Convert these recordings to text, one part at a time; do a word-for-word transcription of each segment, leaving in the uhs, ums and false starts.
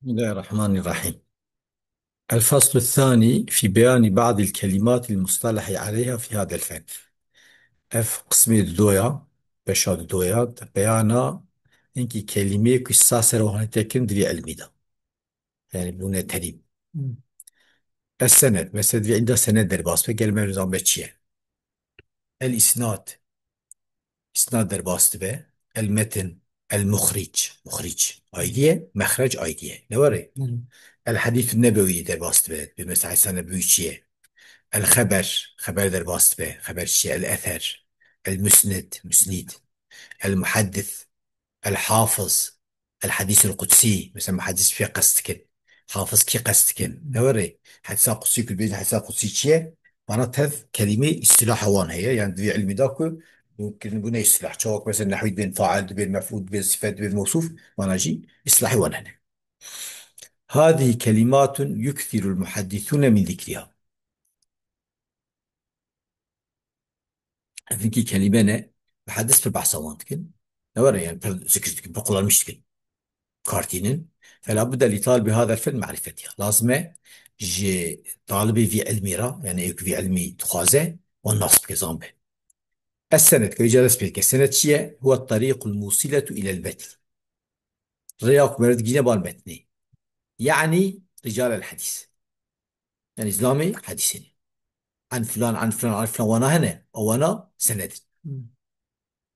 بسم الله الرحمن الرحيم. الفصل الثاني في بيان بعض الكلمات المصطلح عليها في هذا الفن. Ev qismê didoya, beşa didoya, beyana hinkî kelîmeyê ku sa ser wan tekin di vî ilmî de. Yani bûne terîb. Hmm. Es-sened, mesela di vî ilmî de sened derbas be, gel me zan be çi ye? El-isnad. Îsnad derbas dibe. El-metin. El-muxric. Muxric. Aydî ye. Mexrec aydî ye. Ne were? Hı hı. El-hadîsü nebewî derbas dibe. Bi mesela hesa nebewî çi ye? El-xeber. Xeber derbas dibe. Xeber çi ye? El-ether. El-musnid. Musnid. El-muhaddis. El-hafiz. El-hadîsul qudsî. Mesela muhaddis pê qest dikin. Hafiz kî qest dikin? Ne were? Hedîsa qudsî ku dibêjin hedîsa qudsî çi ye? Mana tev kelîmê îstilaha wan heye. Yani di vî ilmî de ku bû kirin bûne îstilah. Çawak mesela nehwî dibên fail, dibên mef'ul, dibên sifet, dibên mewsûf. Mana jî îstilahê wan hene. هذه كلمات يكثر المحدثون من ذكرها. Ev hinkî kelîme ne, muhaddis pir behsa wan dikin. Ne were yani pir zikir dikin, pir kullanmış dikin. Kartînin. Fela budde li talibi hadel fen marifetiha. Lazim e ji talibê vî ilmî re, yani ê ku vî ilmî dixwaze, wan nas bike, zan be. Es-sened, ku îca dest pê dike. Sened çi ye? Huwa tariqul musiletu ilel metn. Rêya ku meriv digihîne bar metnê. Yani rical el hadîs. Yani zilamê hadîsê ne. An filan, an filan, an filan wana hene. Ew wana sened in. Hmm.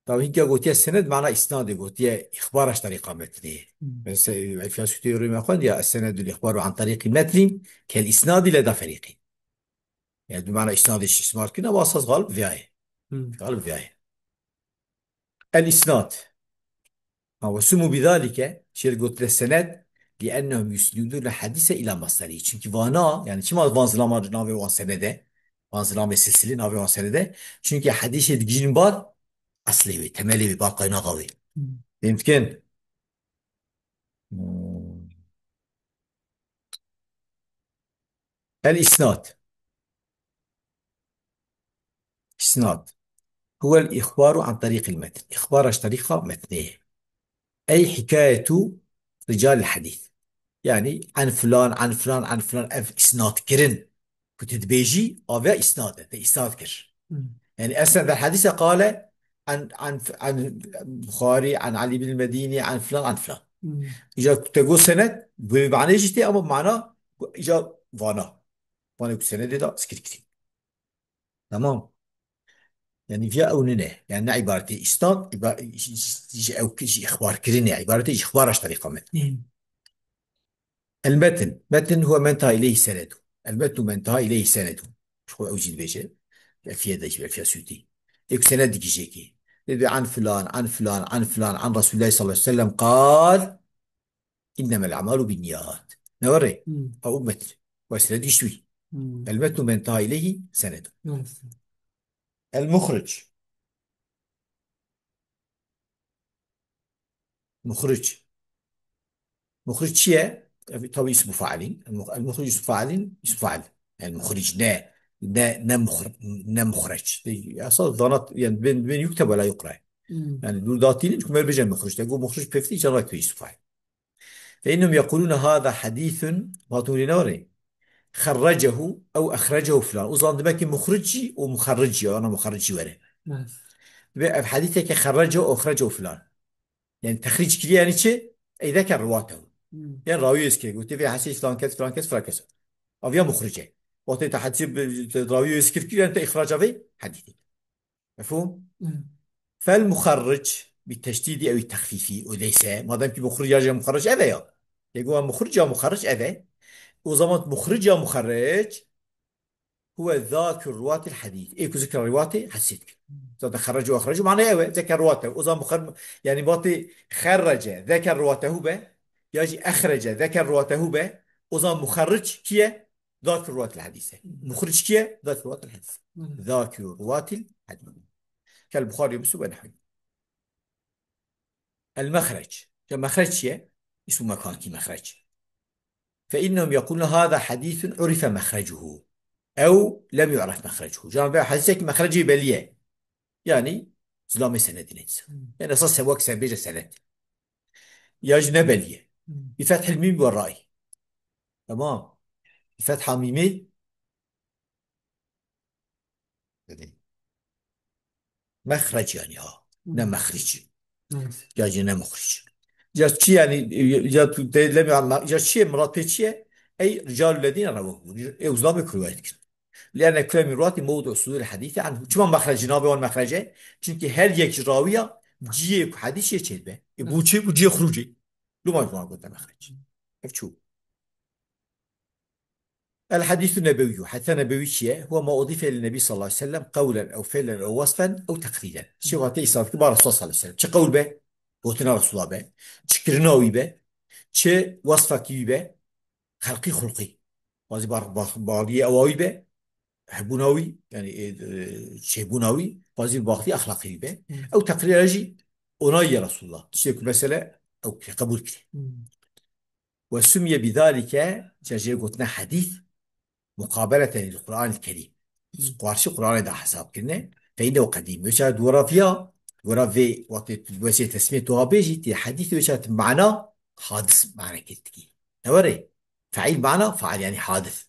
Tabi hinka gotiye sened, mana îsnadê gotiye, îxbara ji terîqa metnê. Hmm. Mesela, Efya Sûtî rû me xwend ya, "Es-senedul îxbaru an terîqî metnî, kel îsnadî leda ferîqî." Yani, bi mana îsnadê şî istimar kirine, ama esas galib viya ye. Hmm. Galib viya ye. El-îsnad. Ha, ve sumu bidalike, şêr gotine sened, liennehum yusnidûne hadîse ila masderî. Çünkü vana, yani çima van zilama navê wan senede, van zilamê silsilê navê wan senede, çünkü hadîsê digihînin bar eslê wê, temelê wê, bar qaynaxa wê. Hmm. Fehim dikin? Hmm. El-îsnad. Îsnad. Huwel îxbaru an terîqil metn. Îxbara ji terîqa metnê. Ey hikayetu ricalil hadîs. Yani an filan, an filan, an filan ev îsnad kirin. Ku tu dibêjî, aviya îsnad e, te îsnad kir. Hmm. Yani esnede hadîse qale an, an, an Buxarî, an Elî bin Medînî, an filan, an filan. Hmm. Îca ku te got sened, bi manê jî tê ama mana îca vana. Vana ku senedê de zikir kirî. Tamam. Yani viya ew nine. Yani ne îbaretê îsnad, îba-, ji, ji, ji ew ki-, ji îxbarkirinê, îbaretê ji îxbara ji terîqa metnê. Hmm. El-metn. Metn huwe men teha ileyhi senedu. El-metnu men teha ileyhi senedu. Ji xwe ew jî dibêje. Efiye de jî, Efiya Sûtî. Ê ku sened digihîje kê. Dibê an filan, an filan, an filan, an Resulullah sallallahu aleyhi ve sellem qal, innemel a'malu binniyat. Ne were? Hmm. Ew metn. Ve sened gişt wî. Hmm. El-metnu men teha ileyhi senedu. Evet. El-muxric. Muxric. Muxric çi ye? Ev, tabi ismu failin. El-muh-, el-muxric ismu failin, ismu fail. Yani muxric ne, ne, ne muxr-, ne muxreç. Esas zanat, yani ben, ben yukte ve la yukre. Hmm. Yani dur datînin, çünkü mer bêje muxric. Te got muxric pevtî, can rakî ismu fail. Fe innehum yekulûne hâzâ hadîthun, hatûn wî ne were? Xerrecehu ew exrecehu filan. O zaman demek ki muxric jî û muxerric jî, ana muxerric jî were. Evet. Ve ev hadîseke xerrecehu ew exrecehu filan. Yani texrîc kiriye yani çi? Ey zeker riwatehu. Hmm. Yani rawî zikir kir. Gotiye vê hadîsê filan kes, filan kes, filan kes. Aviya muxric e. Wextê te hadîsê bi, te rawî zikir kir, yani te îxraca vê hadîsê. Mefhûm? Hmm. Fel muxerric bi teşdîdî ew texfîfî, öyleyse, madem ki muxric ya muxerric ev e ya. Yê got muxric ya muxerric ev e. O zaman muxric ya muxerric huwe zakir ruwatil hadîs. Ê ku zikra riwatê hadîsê dike. Zaten xerrece û exrece manayê ew e. Zeker ruwate. O zaman muxer-, yani batê xerrece zeker ruwatehu be, ya jî exrece zeker ruwatehu be, o zaman muxerric kî ye? Zakir ruwatil hadîse. Muxric kî ye? Zakir ruwatil hadîse. Hı hı. Zakir ruwatil hadîse. Kel Buxarî, Muslim ve nehwî. El-mexrec. Ya mexrec çi ye? Îsmu mekan kî mexrec. Fe innehum yekulûne hâzâ hadîsun urife mexrecuhu. Ew lem yu'ref mexrecuhu. Can vê hadîsekî mexrecê belî ye. Yani zilamê senedî ne dîsa. Hmm. Yani esas sewak ser bêje sened. Ya jî ne belî ye. Hmm. Bi fethil mîm we ray. Tamam. Bi fetha mîmê. Dedi. Mexrec yani ha. Ne Hmm. mexric. Evet. Ya jî ne muxric. Ya çi yani, ya tu te lem ya, ya çi ye, murat pê çi ye? Ey ricalu lezîne rewehu. Ê uzlamê ku rivayet kir. Lianne kule min ruwati mewdu sudûril hadîsi anhu. Çima mexrec navê wan mexrec e? Çünkü her yek ji rawiya ciyê ku hadîs çê çêdibe. E, bu çi, bu ciyê xurûcê. Luma ji wan gote mexrec. Ev çû. El hadîsu nebewiyyu. Hadîsa nebewî çi ye? Huwe ma udife lin nebî sallallahu aleyhi ve sellem qewlen ew fi'len ew wasfen ew teqrîren. Çi vate îsaf ki ba Resulullah sallallahu aleyhi ve sellem. Çi qewl be? Gotina Resulullah be. Çi kirina wî be? Çi wasfekî wî be? Xelqî xulqî. Bazî bar-, bar-, bariyê ewa wî be. Hebûna wî, yani, e, e, çêbûna wî, bazî baxtî exlaqî wî be. Hmm. Ew teqrîra jî onayî ye Resulullah. Tiştê ku mesele ew qebûl kirî. Hmm. Ve summiye bidalike, ca jê gotine hadîs, muqabeleten lil Qur'anil Kerîm. Qarşî Qur'anê de hesab kirine. Fe innehu qedîm. Wê çax di wera viya, di wera vê wextê tu wesê tesmiyê tu bêjî, tê hadîs wê çax tu mana hadis mana kir dikî. Ne were? Feîl mana fail, yani hadis.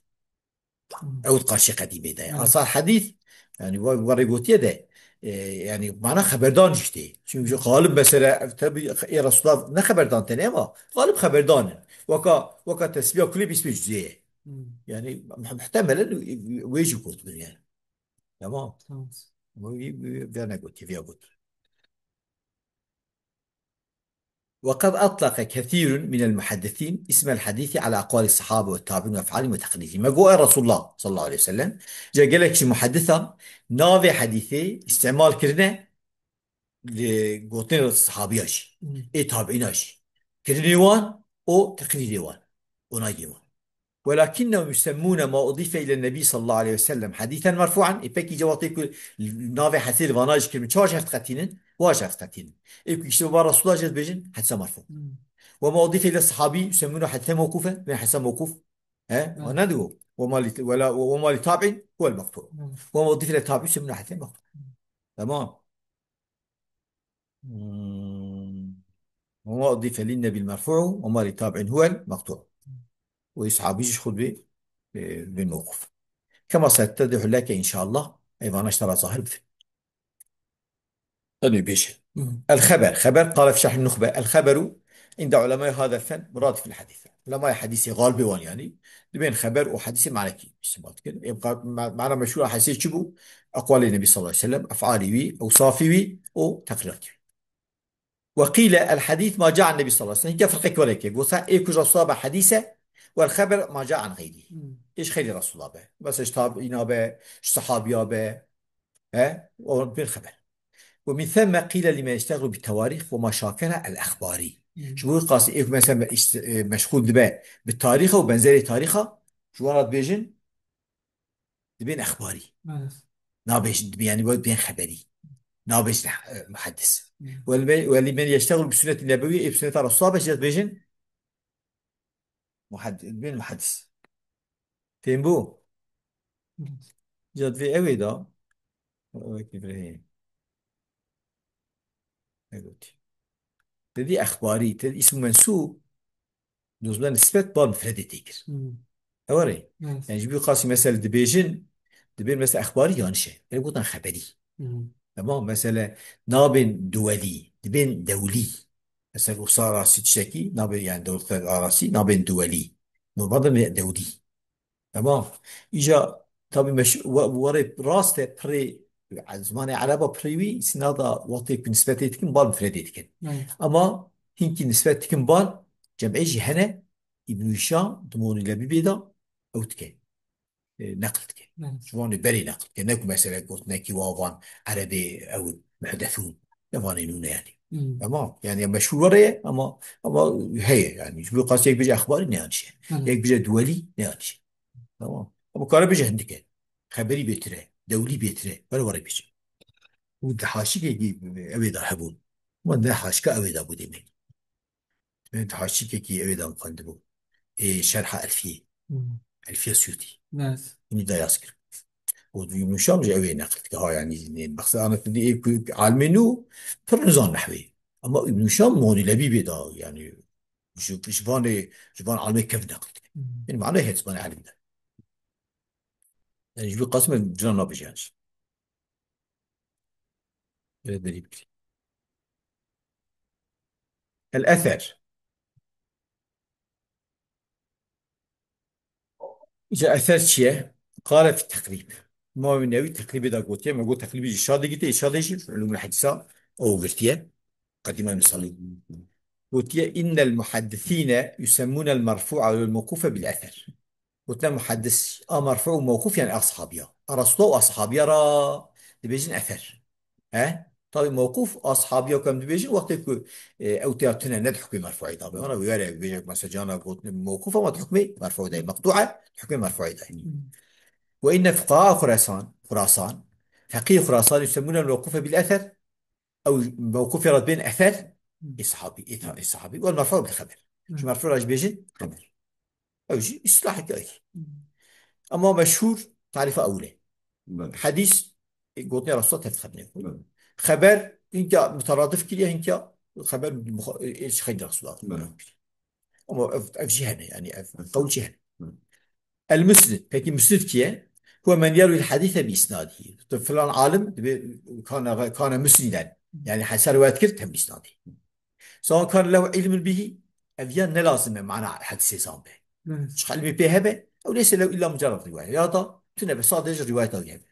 Ew di qarşî qedîmê de ye. Evet. Asa hadîs, yani we-, werê gotiye de, e, yani mana xeberdan jî tê. Çünkü galib mesela, ev tabi ê Resulullah ne xeberdan tenê ama galib xeberdan in. Weka, weka tesbiya kulê bîst pênc cüzê ye. Hmm. Yani muhtemelen wê jî gotibin yani. Tamam. Tamam. Ama wî, wî, vê negotiye, vê got. وقد أطلق كثير من المحدثين اسم الحديث على أقوال الصحابة والتابعين وأفعالهم وتقليدهم. Me got, ey Resulullah sallallahu aleyhi ve sellem, ca gelek ji muheddisan navê hadîsê îstîmal kirine, li gotinê sahabiya jî, Hmm. ê tabiîna jî. Kirinê wan û teqlîdê wan, onayê wan. ولكنهم يسمون ما أضيف إلى النبي صلى الله عليه وسلم حديثا مرفوعا. E pekî cewatê ku navê hesê li vana jî kirin, çawa ji hev diqetînin? Wa ji hev diqetînin. Ê ku îşte ba Resulullah jî dibêjin, hedîsa merfû. Hmm. وما أضيف إلى الصحابي يسمونه حديثا موقوفا. Bên hedîsa mewqûf. He? Hmm. Wa ne digo? وما لت-، ولا، وما لتابع هو المقطوع. Hmm. وما أضيف إلى التابع يسمونه حديثا مقطوعا. Hmm. Tamam. Hmm. وما أضيف للنبي المرفوع وما لتابع هو المقطوع. Wê sahabî jî xwe bê, e, bê mewqûf. كما سيتضح لك إن شاء الله. Ê vana ji te re zahir bibe. Tenê bêje. Hı. El xeber. Xeber, qala fi şerh nûxbe. El xeberu inde ulemay hadel fen muradif lil hadîs. Ulemay hadîsê galibê wan yani. Dibên xeber û hadîsê manekî îstîmal dikin. Ê, ma-, mana meşhûra hadîsê çi bû? Eqwalê Nebî sallallahu aleyhi ve sellem, efalê wî, ewsafê wî û teqrîratê wî. Ve qîle el hadîs ma ca'an Nebî sallallahu aleyhi ve sellem. Hînke firqek were ke. Gosa ê ku ji Resulullah be hadîs e, wel xeber ma ca'an xeyrî. Hmm. Ê ji xeyrî Resulullah be. Mesela ji tabiîna be, ji sahabiya be. He? O bin xeber. Ve min themme qîle limen yeşteglu bi tewarîx ve ma şakera el exbarî. Hmm. Ji bo qasî ê ku mesela me-, îşte, e, meşxûl dibe bi tarîxa û benzerê tarîxa, ji wan re dibêjin, dibên exbarî. Evet. Nabêjin, dibên, yani, dibên xeberî. Nabêjin, e, muheddis. Hı. Welî men, welî men yeştegul bi sünneti nebewî, ê bi sünneta Resulullah be, jî dibêjin muhedd-, dibên muheddis. Fêm bû? Evet. Jî divê ew ê da. Wekî virehê. Ne gotî? Te dî exbarî, te dî îsm û mensûb, dozme nisbet bal mufredê tê kir. Hmm. Ew erê. Evet. Yani ji bo qasî mesele dibêjin, dibên mesela exbarî yanlış e. Ew gotan xeberî. Hmm. Tamam, mesele nabên duwelî, dibên dewlî. Mesela Rûsa rastî tiştekî, nabên yani dewleta rastî, nabên duwelî. Normalde ne dewlî. Tamam. Îca tabî meş-, we-, werê rast e, pirê, zimanê ereba pirê wî, sînada wextê ku nisbetê dikin, bal mufredê dikin. Evet. Ama hinkî nisbet dikin bal, cem'ê jî hene, Îbnû Hîşam, di Muğnî Lebîbê de ew dike. E, neql dike. Evet. Ji wanê berê neql dike. Ne ku mesele gotinekî wa van erebê ew muhdesûn. Ne vanê nûne yani. Hmm. Tamam. Yani meşhûr were ye ama, ama heye yani. Ji bo qasî yek bêje exbarî ne yanlış e. Evet. Yek bêje duwelî ne yanlış e. Tamam. Ama kare bêje hindike. Xeberî bêtir e. Dewlî bêtir e. Were were bêje. Û di haşîkekî ew ê da hebûn. Ama ne haşka ew ê da bû demê. Di haşîkekî ew ê da xwendibû. Ê şerha Elfiyê. Hmm. Elfiye Suyutî. Evet. Hûnî da yaz kir. Û Îbnû Hîşam jî ew ê neql dike. Ha, yani, ne, mexsed ana tu dî ê ku alimê nû pir nizan nehwê. Ama Îbnû Hîşam Muğnî Lebîbê da, yani, Ji, ji vanê, ji van alimê kevin neqil dike. Hmm. Yanî manayê heye di zimanê alim de. Yanî ji vî qasimê cina nabêje yanî. Böyle derî bikirî. El-eser. Îca eser çi ye? Qale fi teqrîb. Îmam Newî teqrîbê de gotiye, me got teqrîbê jî Şadê girtiye, Şadê jî ulûmul hedîsa ew girtiye. Qedîma Misalî. Gotiye, "Innel muhaddisîne yusemmûnel merfû'a vel mewqûfe bil eser." Gotine muhaddis, a merfû û mewqûf yani a sahabiya. A Resulullah û a sahabiya ra dibêjin eser. He? Tabii mewqûf a sahabiya ku em dibêjin wextê ku, e, ew têya tune ne di hukmê merfûî de be. Wana were bêje mesela cana gotine mewqûf ama di hukmê merfûî de ye. Meqtûe di hukmê merfûî de ye. Hmm. Ve inne fuqaha Xurasan, Xurasan, feqîh Xurasan yusemmûnel mewqûfe bil eser. Ew mewqûfê re dibên eser, Hmm. ê sahabî, ê ta-, ê sahabî. Wal merfû bil xeber. Hmm. Ji merfû re jî bêjin xeber. Ew jî îstilahekî ayrî. Hmm. Ama meşhûr tarîfa ewil e. Belê. Hedîs, e, gotinê Resulullah tevdixebine. Belê. Xeber, hinka mutaradif kiriye, hinka xeber muxa-, e, e, ji xeyrî Resulullah. Belê. Ama ev, ev jî hene, yani ev Evet. qewl jî hene. Evet. El-Musnid. Peki Musnid kî ye? Huve men yerwîl hadîse bi isnadî. Tu filan alim dibe kana, kana musniden. Yani hesa rivayet kir tem isnadî. Sawa kan lehu ilmun bihi, ev ya ne lazim e mana hadîsê zan be. Evet. Çi ilmî pê hebe, ew neyse lew illa mucerred rivayet. Ya da tune be sadece rivayet ew hebe.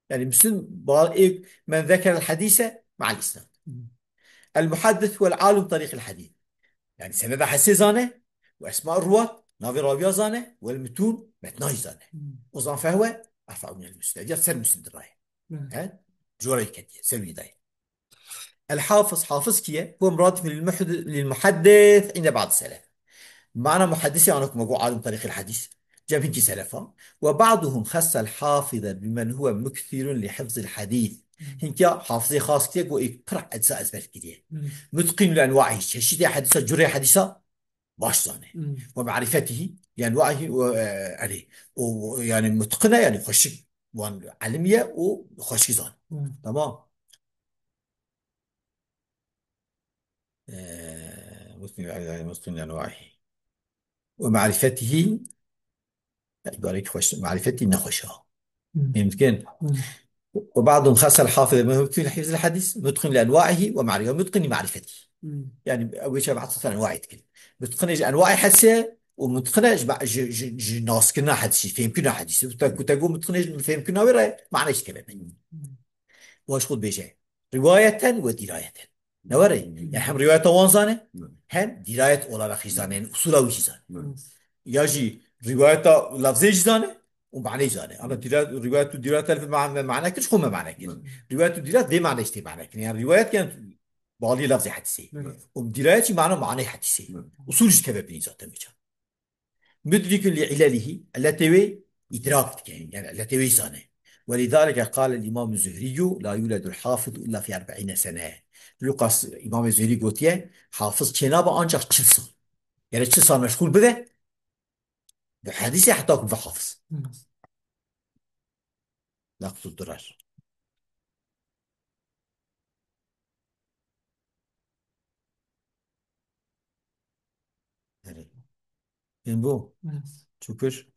Yani Müslim ba-, ê, men zekerel hadîse ma'al isnad. Hmm. El muhaddis huvel alim tariqil hadîs. Yani seneda hesê zane, ve esma ruwat, navê rawiya zane, vel mütûn, metnayî zane. Hmm. O zaman fehwe erfa'u minel Müslim. Ya ser Müslim diraye. Hmm. He? Cora ketiye, ser wî daye. El hafiz, hafiz kî ye? Huve muradif lil muhd-, lil muhaddis inde ba'd selef. Mana muhaddisê ana ku me got alim tariqil hadîs. Cem hinkî selefa. Ve ba'duhum xessel hafize bimen huve mukthirun li hifzil hadîs. Hmm. Hinkî hafizê xas kiriye, got ê pir hadîsa ezber kiriye. Hmm. Mutqin li enwa'î, çeşitê hadîsa, curê hadîsa baş zane. Hmm. Ve ma'rifetihi, li enwa'î ve, e, erê. O, yani mutqine, yani xweşik wan elim ye û xweşik zan. Hmm. Tamam. Ee, Muslim, Muslim yani vahi. Ve marifetihi, ibarekî xweş, marifetî nexweş e. Hmm. Fehim dikin? Hmm. Ve ba'dun xasel hafiz, mutqin li hifzil hadîs, mutqin li enwaihi ve ma'rifetihi, mutqin li marifetihi. Hmm. Yani ew ê çav heta enwaî dikin. Mutqin ji enwaî hadîsê û mutqin ji, ji, ji, ji naskirina hadîsê, fehmkirina hadîsê. Ku te, ku te got mutqin ji fehmkirina wê re, mane ji keve. Hmm. Wan ji xwe dibêje. Rivayeten ve dirayeten. Ne were? Hmm. Yani hem rivayeta wan zane, Hmm. hem dirayet olarak jî zane, yani usula wî jî zane. Hmm. Ya jî rivayeta lafzê jî zane û maneyê zane. Ama dirayet, rivayet û dirayet elf ma-, me mane kir, ji xwe me mane kir. Hmm. Rivayet û dirayet vê mane jî tê mane kir. Yani rivayet yani balî lafzê hadîsê. Hmm. Û dirayet jî mana maneyê hadîsê. Hmm. Usul jî keve binî zaten vêca. Mudrikun li ilelihi, illetê wê îdrak dike, yani illetê wê zane. Welidalike qale el-Îmam Zuhriyyu, la yuledul hafizu illa fi erba'îne sene. Lukas, Îmam Zuhri gotiye, hafiz çênabe ancak çil sal. Yani çil sal meşgul bibe, bi hadîsê heta ku bibe hafiz. Naqdu durar. Erê. Ên bo? Evet. Çukur.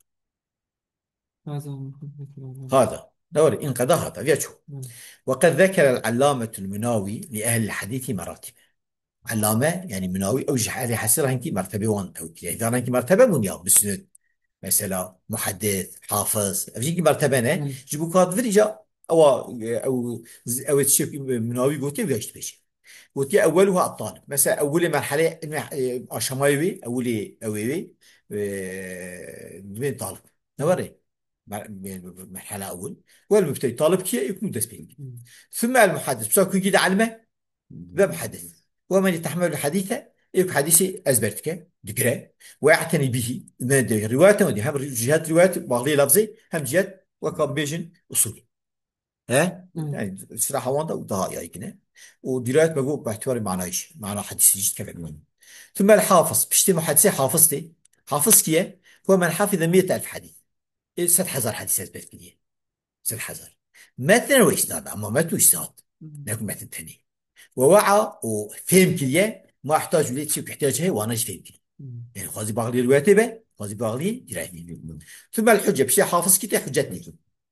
Hada. Ne were, in qeda hada, viya çû. Evet. Ve qed zekerel allametul Munawi li ehlil hadîsî meratib. Allame, yani Munawi, ew ji ehlê hadîsê re hinkî mertebê wan ew kiriye. Ev hinkî mertebe bûn ya, musnid, mesela, muhaddis, hafiz. Ev hinkî mertebe ne? Hı. Ji bo ku hat vir îca, ewa, e, ew, z-, ew ê tiştek Munawi gotiye, ew ya jî dibêje. Gotiye, "Ewweluha at-talib." Mesela, ewwelê merhelê, ilmê, e, aşamayê wê, ewwelê, ew ê wê, e, dibên talib. Ne were? Mer-, me-, merhela ewil. Wel mubtedî, talib kî ye? Ê ku dest pê dike. Hmm. Thumme el muhaddis. Pişta ku hingî de elme, ve muhaddis. Ve men yetehmelul hadîse, ê ku hadîsê ezber dike, digire. Ve ye'tenî bihî, me de rivayet ne diye. Hem ri-, cihet rivayet, bağlî lafzê, hem cihet, weka bêjin, usul. He? Hmm. Yani, silaha wan de daha yaygın e. O dirayet me got, bi itibarê manayî jî, mana hadîsî jî dikeve. Hmm. Thumme el hafiz, piştî muhaddisê hafiz tê. Hafiz kî ye? Huve men hafize miyet elf hadîs. Ê sed hezar hadîs ezber kiriye. Sed hezar. Metnen ve isnad, ama metn û isnad. Hmm. Ne ku metn tenê. Ve wea û fêm kiriye, Ma ihtacu lê çi ihtiyac heye, wana jî fêm kirin. Hmm. Yani xwazî baxlî rivayetê be, xwazî baxlî dirayetê be. Hmm. Thumma el-hücce, piştî hafiz kî tê hüccet nî.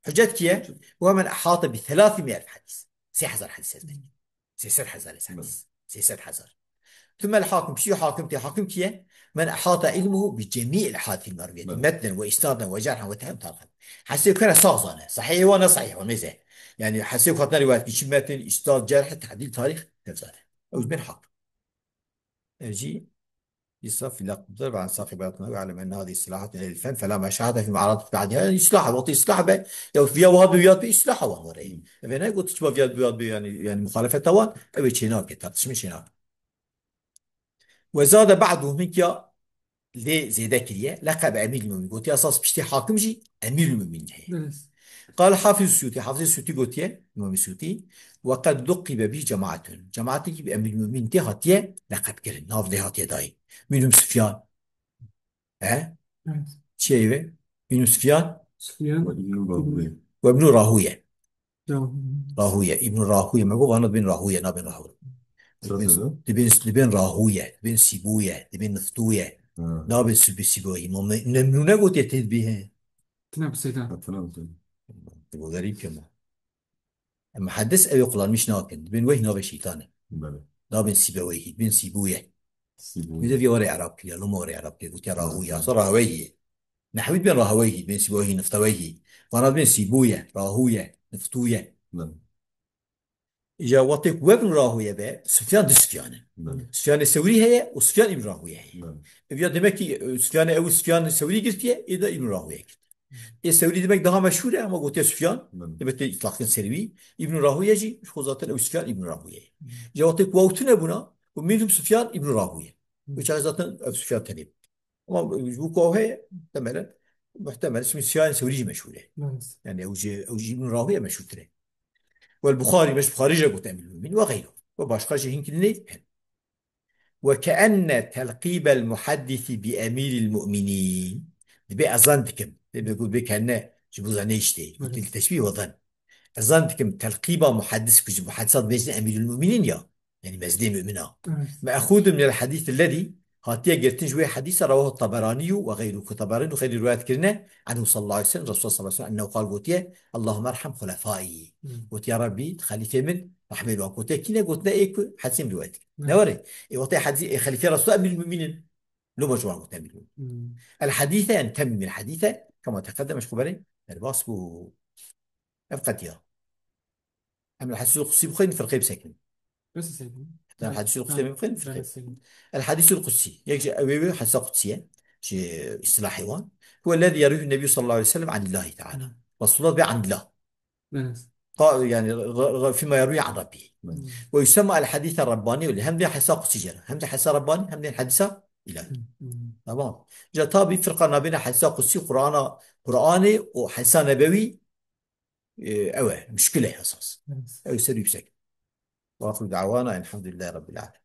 Hüccet kî ye? Huwa men ihata bi thelathî mi'e elf hadîs. Sê hezar hadîs ezber. Sê sed hezar hadîs. Sê sed hezar. Thumma el-hakim, piştî hakim tê, hakim kî ye? Men ihata ilmuhu bi cemî el-hadîs el-merwiyeti. Metnen ve isnaden ve cerhen ve tehrimen tarixen. Hesê kene sax zane. Sahih wa ne sahih wa mêze. Yani hesê ku hatine rivayet kî çi metin, isnad, cerh, tadîl, tarîx, ne zane. Ew jî bên hakim. Ev jî îsaf fi laqbdir ve ensaf ibadatına ve alem enne hadi istilahat el fen fela meşahate fi muaradat ba'diha. Yani islah, wextê islah be, ya viya wiha be, viya be, islah wan were. Eve ne got çiba viya be, viya be, yani, yani muhalefeta wan, ev ê çênake, tartışma çênake. Ve zade ba'duhum, hinkiya lê zêde kiriye. Leqeb Emîrul Mumîn. Gotiye esas piştî hakim jî Emîrul Mumîn heye. Evet. Qal Hafiz Suyutî, Hafiz Suyutî gotiye, Îmam Suyutî, "Ve qed luqibe bî cemaatun." Cemaatekî bi Emîrul Mumîn tê hatiye leqeb kirin. Nav lê hatiye dayîn. Minhum Sufyan. He? Evet. Çi ye ve? Minhum Sufyan. Sufyan. Ve Îbnû Rahûye. Ve Îbnû Rahûye. Rahûye. Rahûye. Îbnû Rahûye. Me got, vana dibên Rahûye, nabên Rahûye. Dibên, dibên, dibên Rahûye, dibên Sîbûye, dibên Niftûye. Ha. Nabên Sîbû-, Sîbûye. Îmam Ne-, Nemnûne gotiye tê dibê he. Tine bi seyda. Ha, tine bi seyda. Bu garîb ke me. Em muheddis ew ê qulanmiş nakin. Dibên weyh navê şeytan e. Belê. Nabên Sîbeweyhî, dibên Sîbûye. Sîbûye. Wî de vî warê Erab kiriye, loma warê Erab kiriye. Gotiye Rahûye. Ha. Asa Rahweyhî. Nehwî dibên Rahweyhî, dibên Sîbeweyhî, Nifteweyhî. Vana dibên Sîbûye, Rahûye, Niftûye. Belê. Îja wextê ku we bin Rahûye be, Sufyan du Sufyan e. Belê. Sufyanê Sewrî heye û Sufyan îbn Rahûye heye. Belê. Ev ya demek ki, e, Sufyanê ew Sufyan Sewrî girtiye, ê de îbn Rahûye girtiye. Ê Sewrî demek daha meşhûr e, ama gotiye Sufyan, Belê. demek ki îtlaqin ser wî. Îbn Rahûye jî, ji xwe zaten ew Sufyan îbn Rahûye ye. Belê. Îja wextê ku ew tune bûna, û minhum Sufyan îbn Rahûye. Belê. Û çaxê zaten ew Sufyan tenê. Ama ji bo ku ew heye, muhtemelen, muhtemelen, şimdi Sufyan Sewrî jî meşhûr e. Evet. Yani ew jî, ew jî Îbn Rahûye meşhûrtir e. Wel Buxarî, meş Buxarî jî got Emîrul Mumîn ve xeyru. Ve başka jî hinkî nê hene. Ve keenne telqîbel muhaddisi bi Emîril Mumînîn. Dibê ez zan dikim. Dibê got bê keenne ji bo zanê işte. Gotin Evet. teşbîh ve zan. Ez zan dikim telqîba muhaddis ku ji muhaddisat bêjin Emîrul Mumînîn ya. Yani mezlê mumina. Evet. Me'xûdun minel hadîs ellezî, hatiye girtin ji wê hadîsa, rewahu Taberanî ve xeyru, ku Taberanî û xeyrî rivayet kirine, anhu sallallahu aleyhi ve sellem, Resulullah sallallahu aleyhi ve sellem, ennehu qal, gotiye, "Allahümme erham hulefâî." Hmm. Gotiye, "Ya Rabbî, xelîfê min, rehmê li wan." Gotiye, kî ne gotine ê ku hadîsê min rivayet kir. Hmm. Ne were? Ê wextê hadîsê, ê xelîfê Resulullah Emîrul Mumînîn. Loma ji wan gotin Emîrul Mumînîn. Hmm. El hadîse, yani temmîmil hadîse, kema teqeddeme, ji xwe berê, derbas bû. Ev qetiya. Em li Hedisul Qudsi bixwînin, firqeyê bisekinin. Bes sekinin. Em li Hedisul Qudsi bixwînin, firqeyê. Bes sekinin. El Hedisul Qudsi. Yek ji ew ê Hedisa Qudsiye. Ji îstilahê wan. Huwe lezî yerwîhu Nebî sallallahu aleyhi ve sellem anillâhi teala. Hı. Resulullah be anillah. Evet. Qa-, yani, re-, re-, fîma yerwî an Rabbî. Evet. Ve yusemma el Hedîse Rabbani, öyle. Hem de Hedisa Qudsi jere. Hem de Hedisa Rabbani, hem de Hedisa İlahi. Hı, hı. Tamam. Ca tabi firqa nabêne Hedisa Qudsi, Qur'ana, Qur'anê û Hedisa Nebewî E, ew e, muşkil e esas. Evet. Ew ser yüksek. Ve ahiru da'wana elhamdülillahi rabbil alemin.